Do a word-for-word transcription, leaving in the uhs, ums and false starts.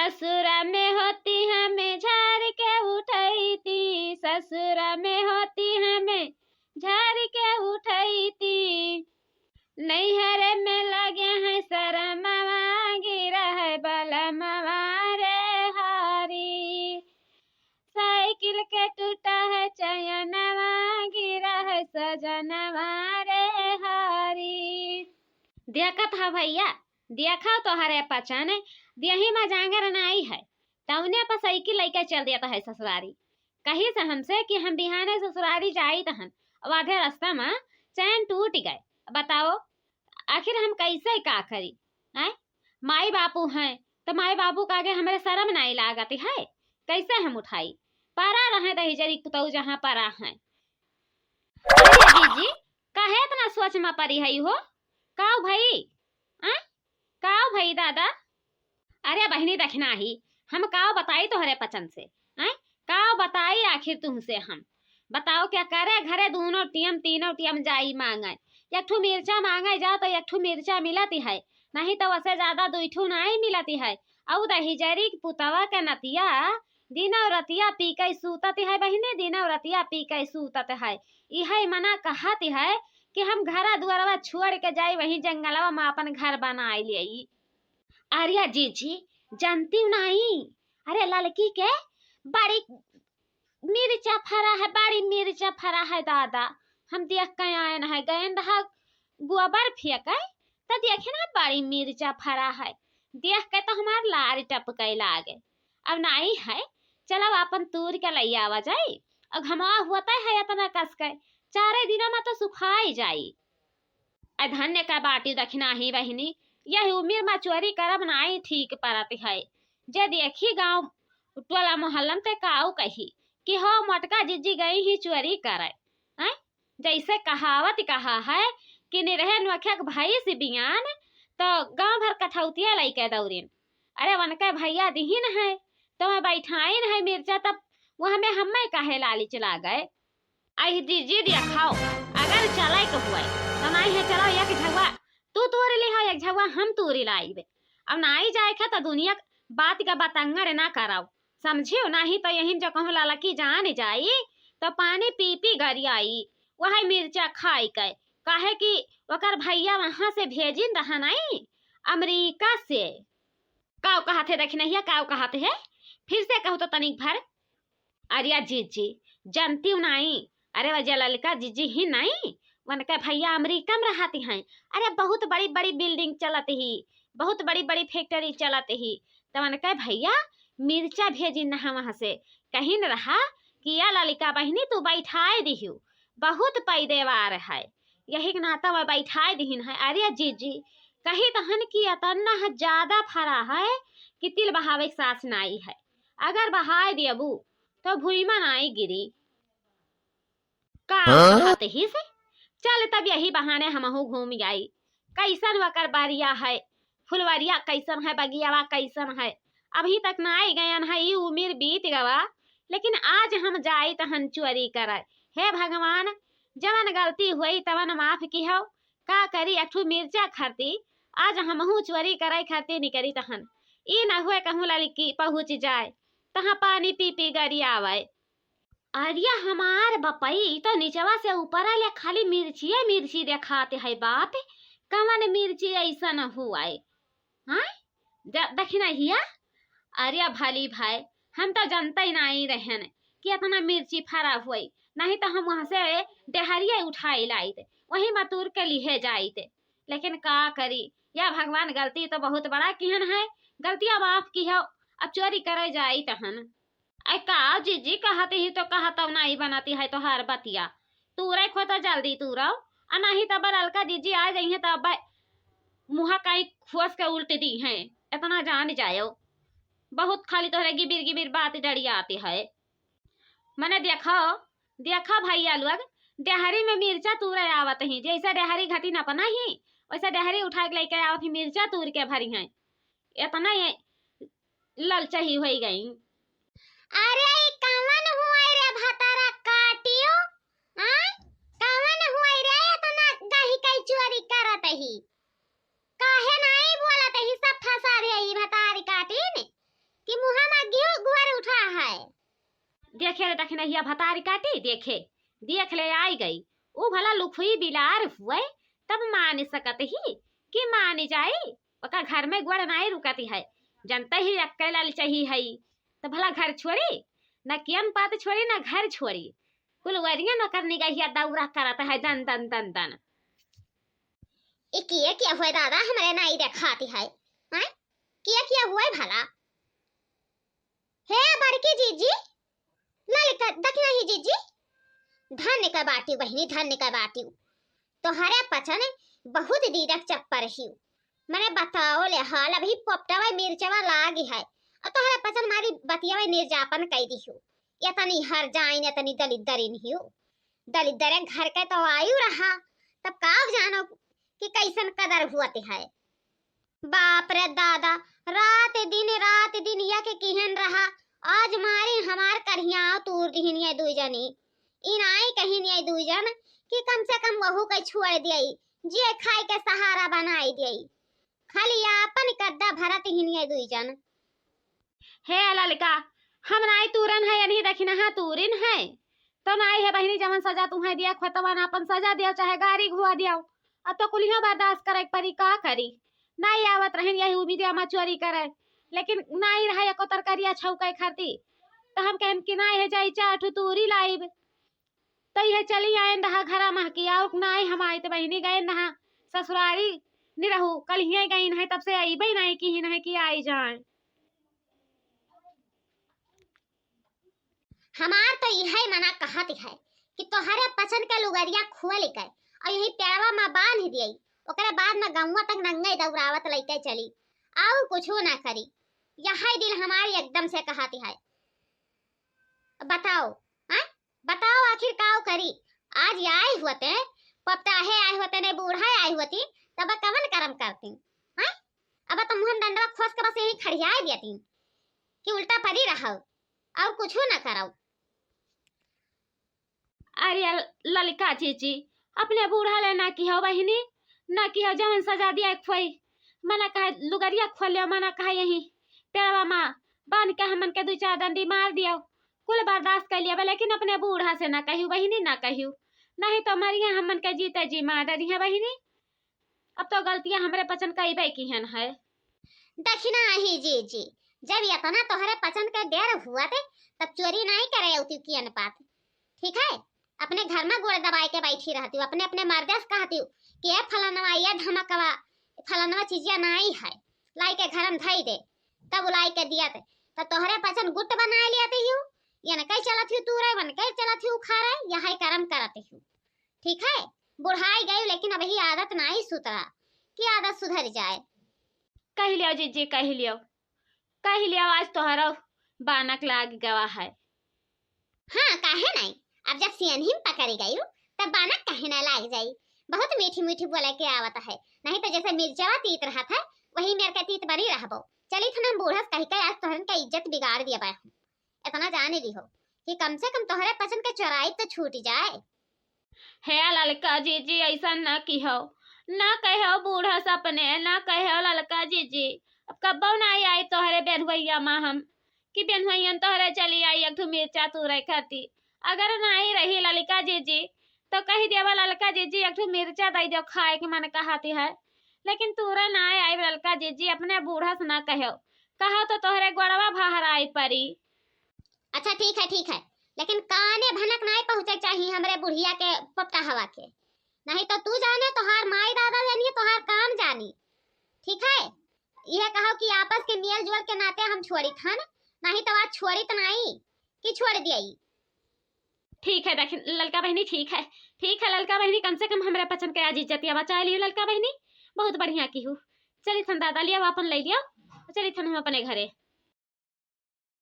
ससुरा में होती हमें झार के उठैती, ससुरा में होती हमें झार के उठैती। नैहरे में लगे हैं शरमवा, गिरा है बलमवा रे हरी। साइकिल के टूटा है चयनवा, गिरा है सजनवा रे हरी। देखत ह भइया, देखा तोहरे पचन, देही में जांगर नाई है, तौने पर साइकिल लइके चल देत है ससुरारी। कही से हमसे कि हम बिहाने ससुरारी जाइत हन, अब आधे रास्ता में चैन टूट गए। बताओ, आखिर हम कैसे का करी? हैं? माई बापू हैं, तो माई बापू का आगे हमरे शर्म नाई लागत है, कैसे हम उठाई? परा रहे दहिजरी पुतऊ जहाँ परा हैं। अरे जीजी, काहे इतना सोच में परी है हो? काव भई? आय? काव भई दादा? अरे बहिनी दखिनाही, हम काव बताई तोहरे पचन से? आय? काव बताई आखिर तुमसे हम? बताओ क्या करे घरे दूनों टियम तीनों टियम जाई मांगे, एक ठू मिर्चा मांगे जाओ तो एक ठू मिर्चा मिलती है, नहीं तो वसे ज्यादा दुई ठू नाई मिलती है। अउ दहिजरी के पुतवा के नतिया दिनौ रतिया पी के सूतत है बहिनी, दिनौ रतिया पी के सूतत है। इहै मना कहत है कि हम घरा दुआरवा छोड़ के जाई, वहीं जंगलवा में अपन घर बनाई लेई। अरे जीजी, जानती हूँ नहीं, अरे ललकी के बड़ी मिर्चा फरा है, बड़ी मिर्चा फरा है दादा। हम देख के आयन है, गयन रहा गोबर फेंके, त देखे ना बड़ी मिर्चा फरा है। देख के तो हमार लार टपके लागे। अब नाई है, चलो अपन तूर के लई आवा जाई। अब घमवा होता है इतना कस के, चारे दिनों में तो सुखाई जाई। अ धन्य का बाटी दखिनाही बहिनी, यह उमिर में चोरी करब नाई ठीक परत है। जे देखी गाँव टोला मोहल्लन ते काऊ कही कि हो मोटका जीजी गई ही चोरी करे। हैं? जैसे कहावत कहा है कि निरहे नोखे के भैंस बियान, तो गाँव भर कठौतिया लइके दौड़िन। अरे वनके भैया दिहिन है, तो मैं बैठाइन है मिर्चा, तब वो हमें हमें काहे लालिच लागे? आई दीजिए दिया खाओ, अगर चले के हुए तो नाई है, चलो एक झगवा तू तोड़ ली हो, एक झगवा हम तोड़ लाइबे। अब नाई जाए के तो दुनिया बात का बतंगड़ ना कराओ, समझियो? नाही तो यही जो कहूँ ललकी जान जाई तो पानी पी पी गरियाई, वही मिर्चा खाई के, काहे कि ओकर भैया वहाँ से भेजिन रहा नाई अमेरिका से। काव कहत है दखिनहिया, काव कहत है? फिर से कहू तो तनिक भर। अरे जीजी, जानती हूँ नाई, अरे वह जे ललका जीजी ही नाई, वनके भैया अमेरिका में रहती हैं। अरे बहुत बड़ी बड़ी बिल्डिंग चलत ही, बहुत बड़ी बड़ी फैक्ट्री चलत ही। तो वनके भैया मिर्चा भेजिन रहा वहाँ से, कहिन रहा कि या ललका बहिनी तू बैठाए दिहू, बहुत पैदेवार है, यही के नाता वह बैठाए दिहिन है। अरे जीजी, कही तहन कि अतना ज्यादा फरा है कि तिल बहावे के सास नाई है, अगर बहाए देबू तो भुइमा नाई गिरी। का हाँ? कहत ही से? चल तब यही बहाने हमहू घूम आई। कैसन वकर बारिया है, फुलवरिया कैसन है, बगियावा कैसन है। अभी तक नाई गयन है, ई उमिर बीत गवा, लेकिन आज हम जाई तहन चोरी करे। हे भगवान, जवन गलती हुई तवन माफ किहो। का करी, एक ठू मिर्चा खरती, आज हमहू चोरी करे खरती निकरी तहन। ई न हुए कहूँ ललकी पहुँच जाए, तहाँ पानी पी पी गरियावे। अरिया हमार बपई, ई तो निचवा से ऊपर ले खाली मिर्चिये मिर्ची देखात है बाप, कवन मिर्ची ऐसन हुए? हाँ? द-, दखिनहिया? अरे भली भाई, हम तो जानते ही नहीं रहन कि इतना मिर्ची फरा हुई, नहीं तो हम वहाँ से डेहरिया उठाई लाइत, वहीं में तूर के लिहे जाइत। लेकिन का करी, या भगवान गलती तो बहुत बड़ा किहन है, गलतियाँ माफ किहो, अब चोरी करे जाइत हन। ऐ का जीजी कहत ही तो कहत नहीं बनती है तोहार बतिया, तूरे खो तो जल्दी तूरो, आ नहीं तो बड़लका जीजी आ जाइए तो अब मुँहा कहीं खोस के उल्ट दी हैं, इतना जान जायो। बहुत खाली तोहरे गिबिर गिबिर बात डरियाती है। मने देखो, देखो भैया लोग, डेहरी में मिर्चा तूरे आवत ही, जैसे डेहरी घटिन अपना ही, वैसे डेहरी उठा के लेके आवत ही, मिर्चा तूर के भरी हैं। इतना ये ललचही होई गई। अरे ई कवन हुआ रे भतारा काटियो? आय? कवन हुआ रे इतना गही कई चोरी करत ही? काहे नाई बोलत ही? सब फंसा दे ई भतारी काटिन। खेल दखिनहिया भतारी काटी देखे, देख ले आई गई। ऊ भला लुखुई बिलार हुए, तब मान सकत ही कि मान जाई। ओका घर में गोड़ नाई रुकत है, जनते ही अक्के ललचही है, तो भला घर छोड़ी? न कियन पात छोड़ी, न घर छोड़ी। कुल वरियन ओकर निगहिया दौरा करत है, दन, दन, दन, दन। ई किए किए हुए दादा, हमरे नाई देखाती है, हैं? किए किए हुए भला? हे बड़की जीजी, ललिका, दखिनही जीजी, धन्य का बाटी बहिनी, धन्य का बाटी। तोहरे पचन बहुत दीदक चप्पर हिउ। मने बताओ ले हाल, अभी पोपटवा मिर्चवा लागी है, और तोहरे पचन मारी बतियावे निर्जापन कई दिहु। यतनी हर जाइन, यतनी दलिद्दरिन हिउ। दलिद्दरे घर के तो आयु रहा, तब का जानो कि कैसन कदर हुअत है। बाप रे दादा, रात दिन, रात दिन या के किहन रहा, आज मारी हमार करिया तूर दिहिन ये दुई जनी। इनाई कहिन ये दुई जन कि कम से कम वहू के छोड़ दियई, जिए खाए के सहारा बनाई दियई। खाली आपन कद्दा भरत हिन ये दुई जन। हे ललका, हम नाई तूरन है, यनही दखिनहा तूरिन है। तो नाई है बहिनी, जवन सजा तुहैं दिया खोतवन आपन सजा दियो, चाहे गारी घुआ दियो। अब तो कुलियो बर्दाश्त करे के परी, का करी? नाई आवत रहन यही उमिरिया मा चोरी करे, लेकिन नाई रहा एको तरकारिया छौके खाती। तो हम कहन कि नाई है जाई चार ठो तूरी लाइब। तो यह चली आयन रहा घरा महकी, और नाई हम आइत बहिनी गयन रहा ससुरारी निरहू, कल हिये गईन है, तब से अइबे नाई किहिन है कि आई जाए। हमार तो इहे मना कहत है कि तोहरे पचन के लुगरिया खोल के और यही पेड़वा मा बांध दियई, ओकरे बाद मा गौवा तक नंगे दौरावत लइके चली, और कुछो ना करी। यही दिल हमार एकदम से कहत है। बताओ, हाँ? बताओ आखिर काव करी? आज आए होते, पपटाहे आए होते, ने बूढ़ा आए होती, तब कवन करम करती? हाँ? अब तो मुहन डंडवा खोस के बस यही खड़ियाए देती कि उल्टा परी रहो और कुछो ना करो। अरे ल-, ललिका जीजी, अपने बूढ़ा ले ना किहो बहिनी, ना किहो, जवन सजा दिया एक फोई, मना कहे लुगरिया खोल लियो, मना कहे यही पेड़वा मा बांध के हमन के दू चार डंडी मार दियो। कुल बर्दाश्त कर लिया, लेकिन अपने बूढ़ा से ना कहियो बहिनी, ना कहियो, नहीं तो मरिहे हमन के जीते जी मार डरिहे बहिनी। अब तो गलतियां हमरे पचन कइबे किहन है। दखिनही जीजी, जब इतना तोहरे पचन के देर हुआ थे, तब चोरी नहीं करे अउती कियन पात। ठीक है, अपने घर मा गोड़ दबाए के बैठी रहती हूँ, अपने, अपने मर्दे से कहती हूँ कि ए फलनवा, ए धमकवा, फलनवा चीजिया नाई है, लाई के घर मा धई दे, तब उ लाई के दिया थे, तब तोहरे पचन गुट बनाए लिया थे यू, ये न कहीं चलत हूँ तू रहे, वन कहीं चलत हूँ खा रहे, यही करम करत हूँ। ठीक है, बुढ़ाई गई, लेकिन अबही आदत नाई सुधरा, कि आदत सुधर जाए। कह लियो जीजी, कह लियो, कह लियो, आज तोहरो बानक लाग गवा है। हाँ, काहे नाई? अब जब सियनही मा पकड़ी गई, तब बानक काहे ना लाग जाई? बहुत मीठी मीठी बोले के आवत है, नहीं तो जैसे मिर्चवा तीत रहत है, वही मेर के तीत बनी रहबो। चली थन हम बूढ़ा से कह के आज तोहरन के इज्जत बिगाड़ दिया बा। इतना जाने ली हो कि कम से कम तोहरे पचन के चोराई तो छूट जाए। हे ललका जीजी, ऐसा ना किहो, ना कहो बूढ़ा से अपने, ना कहो ललका जीजी। अब कब्बो नाई आई तोहरे बेनवैया मा हम, कि बेनवैयन तोहरे चली आई एक ठो मिर्चा तूरे खाती। अगर नाई रही ललका जीजी, तो कही देवा ललका जीजी एक ठो मिर्चा दे दो, खाए के मन कहती है, लेकिन तूरे नाई आई ललका जीजी, अपने बूढ़ा से ना कहो, कहो तो तोहरे गोड़वा भहराई परी। अच्छा ठीक है, ठीक है, लेकिन काने भनक नाई पहुँचे चाहिए हमरे बुढ़िया के पपटा हवा के, नहीं तो तू जाने, तोहार माई दादा जानिए, तोहार काम जानी। ठीक है, यह कहो कि आपस के मेल जोल के नाते हम छोड़ी थन, नहीं तो आज छोड़ी तो नाई कि छोड़ दिया। ठीक है, देख ललका बहिनी, ठीक है, ठीक है ललका बहिनी, कम से कम हमरे पचन के आज इज्जतिया बचा लियो ललका बहिनी, बहुत बढ़िया किहू। चली थन दादा, लिया अपन ले लिया, चली थन हम अपने घरे।